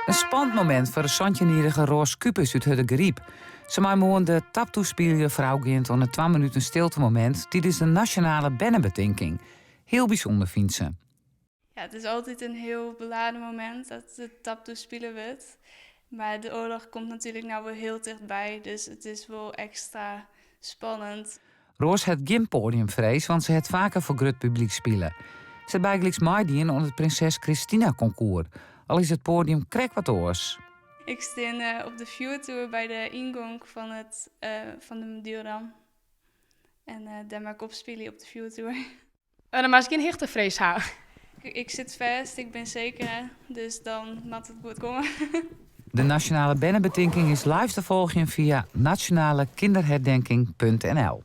In spannend momint foar de santjinjierrige Roos Kupers út Hurdegaryp. Se mei moarn de taptoe spylje foarôfgeand oan it twa minuten stiltemomint tidens de nasjonale bernebetinking. Hiel bysûnder fynt se. Ja, it is altyd in hiel beladen momint dat de taptoe spile wurdt. Mar de oarloch komt natuerlik no wol hiel tichtby, dus it is wol ekstra spannend. Roos hat gjin poadiumfrees, want se hat faker foar grut publyk spile. Se hat bygelyks meidien oan it Prinses Christina Concours, al is it poadium krekt wat oars. Ik stean op de fjoertoer by de yngong fan it fan de Madurodam. En dêr mei ik opspylje op de fjoertoer. Dan moatst gjin hichtefrees ha. Ik sit fêst, ik bin seker, dus dan moat it goed komme. De Nasjonale Bernebetinking is live te folgjen fia nationalekinderherdenking.nl.